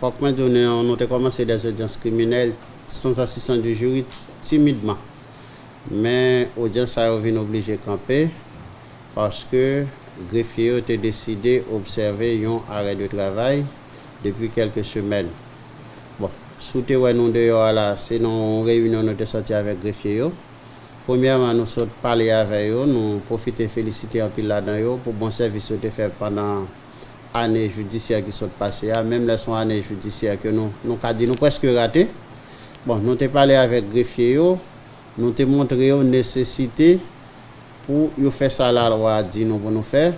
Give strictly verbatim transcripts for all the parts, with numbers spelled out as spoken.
Fòk mwen di w, nou, nou te kòmanse dè zodyans kriminèl sans assistance du jury timidman. Men odyans sa yo vin oblije kanpe paske grefye yo te deside obsève yon arè de travay depi kèlke semèn. Bon, si w te wè nou deyò a la, se nan yon reyinyon nou te sòti avèk grefye yo. Premyèman, nou sot pale avè yo, nou pwofite felisite anpil ladan yo pou bon sèvis yo te fè pandan ane jidisyè ki sot pase a. Menm lè se yon ane jidisyè ke nou, nou ka di nou prèske rate. Bon, nou te pale avèk grefye yo, nou te montre yo nesesite pou yo fè sa lalwa a di nou pou nou fè.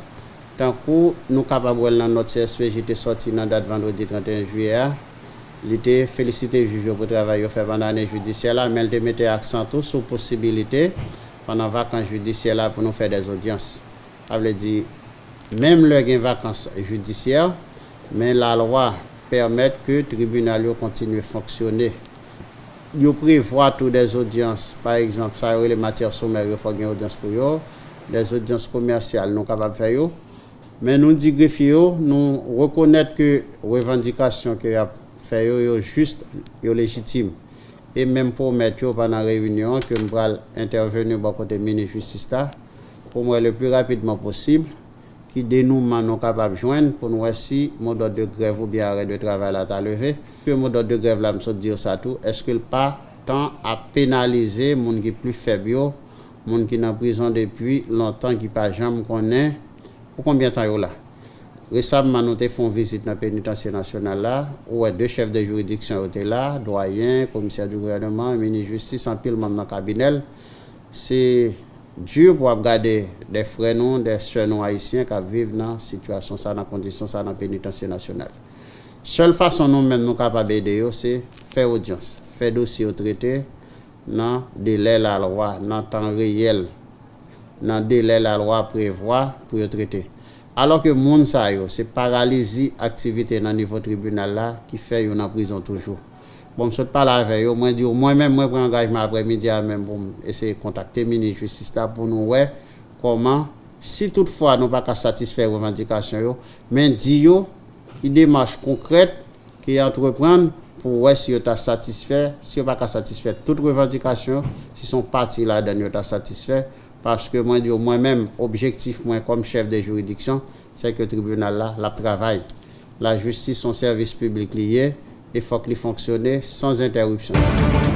Tankou nou kapab wè l nan nòt C S P J te sòti nan dat vandredi trannteyen jiyè a, li te felisite jij yo pou travay yo fè pandan ane jidisyè la, men l te mete aksan tou sou posibilite, pandan vakans jidisyè la, pou nou fè dè zodyans. Sa vle di, menm lè gen vakans jidisyè, men lalwa pèmèt ke tribinal yo kontinye fonksyone. Yo prevwa tou dè zodyans, pa egzanp, sa yo rele matyè somè, yo fòk gen odyans pou yo, dè zodyans komèsyal, nou kapab fè yo. Men nou di grefye yo, nou rekonèt ke revandikasyon ke y ap fè yo, yo jis, yo lejitim. E menm pwomèt yo pandan reyinyon an ke m pral entèveni bò kote minis jistis la, pou m wè le pli rapidman posib ki denouman nou kapab jwenn pou n wè si modòd de grèv oubyen arè de travay la ta leve. Ke modòd de grèv la, m sot di w sa tou, èske l pa tan ap penalize moun ki pli fèb yo, moun ki nan prizon depi lontan, ki pa janm konnen pou konbyen tan yo la? Resamman, nou te fè yon vizit nan Penitansye Nasyonal la. Ou wè, de chèf de jiridiksyon yo te la, dwayen, komisè di gouvènman, minis jistis, anpil manm nan kabinè l. Se di pou w ap gade de frè nou, de sè nou ayisyen k ap viv nan sitiyasyon sa, nan kondisyon sa, nan Penitansye Nasyonal. Sèl fason nou menm nou kapab ede yo, se fè odyans, fè dosye yo trete nan delè lalwa, nan tan reyèl, nan delè lalwa prevwa pou yo trete. Alò ke moun sa yo, se paralizi aktivite nan nivo tribinal la ki fè yo nan prizon toujou. Bon, m sot pale avè yo, mwen di yo, mwen menm, mwen pran angajman aprèmidi a menm pou m eseye kontakte minis jistis la pou nou wè kòman, si toutfwa nou pa ka satisfè revandikasyon yo, men di yo ki demach konkrèt ke y antreprann pou wè si yo ta satisfè, si yo pa ka satisfè tout revandikasyon, si se yon pati ladan l yo ta satisfè, paske mwen di yo, mwen menm, objektif mwen kòm chèf de jiridiksyon, se ke tribinal la, l ap travay. Lajistis se yon sèvis piblik li ye, e fòk li fonksyone san entèripsyon.